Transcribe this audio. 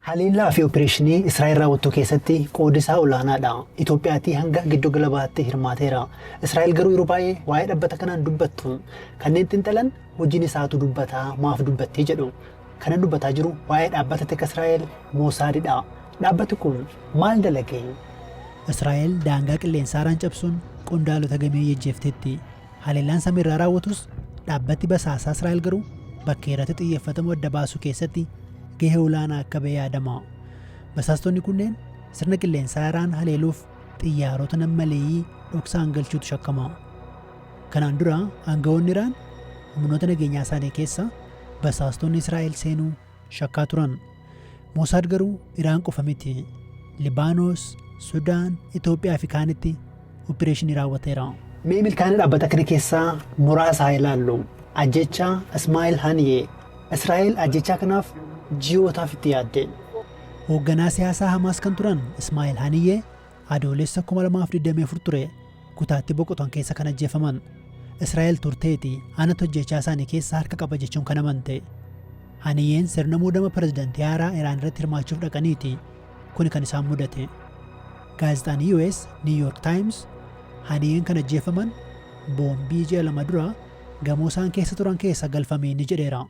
Haleellaa fi opereeshinii Israa'el raawwattu keessatti qoodi isaa olaanaadha. Itoophiyaatii hanga giddugala bahaatti hirmaateera. Israa'el garuu yeroo baay'ee waa'ee dhabbata kanaan dubbattu. Kanneen xinxalan hojiin isaatu dubbataa maaf dubbattee jedhu. Kanan dubbataa jiru waa'ee dhaabbata tika Israa'el Moosaadidha. Dhaabbati kun maal dalage? Israa'el daangaa qilleensaa Iraan cabsuun qondaalota gameeyyii ajjeefteetti. Haleellaan samiirraa raawwatus dhaabbati basaasaa Israa'el garuu bakka irratti xiyyeeffatamu adda baasuu keessatti gahee olaanaa akka ba'e yaadama. Basaastonni kunneen sirna qilleensaa Iraan haleeluuf xiyyaarota nam-maleeyyii dhoksaan galchuutu shakkama. Kanaan dura aangawoonni Iraan humnoota nageenyaa isaanii keessa basaastonni Israa'el seenuu shakkaa turan. Mosaad garuu Iraan qofa miti. Libaanos, Sudaan, Itoophiyaa fi kaanitti opereeshinii raawwateera. Mee milkaa'ina dhaabbata kana keessaa muraasa haa ilaallu. Ajjechaa Ismaa'il Haniyee. Israa'el ajjechaa kanaaf ji'ootaaf itti yaadde. Hoogganaa siyaasaa Hamaas kan turan Ismaa'il Haniyyee Adoolessa 2024 ture kutaatti boqotan keessa kan ajjeefaman. Israa'el turteeti anatu ajjechaa isaanii keessa harka qaba jechuun kan amante. Haniyyeen sirna muudama pirezidantii haaraa Iraan irratti hirmaachuuf dhaqaniiti kuni kan isaan mudate. Gaazexaan US New York Times Haniyyeen kan ajjeefaman boombii ji'a 2 dura gamoo isaan keessa turan keessa galfameeni jedheera.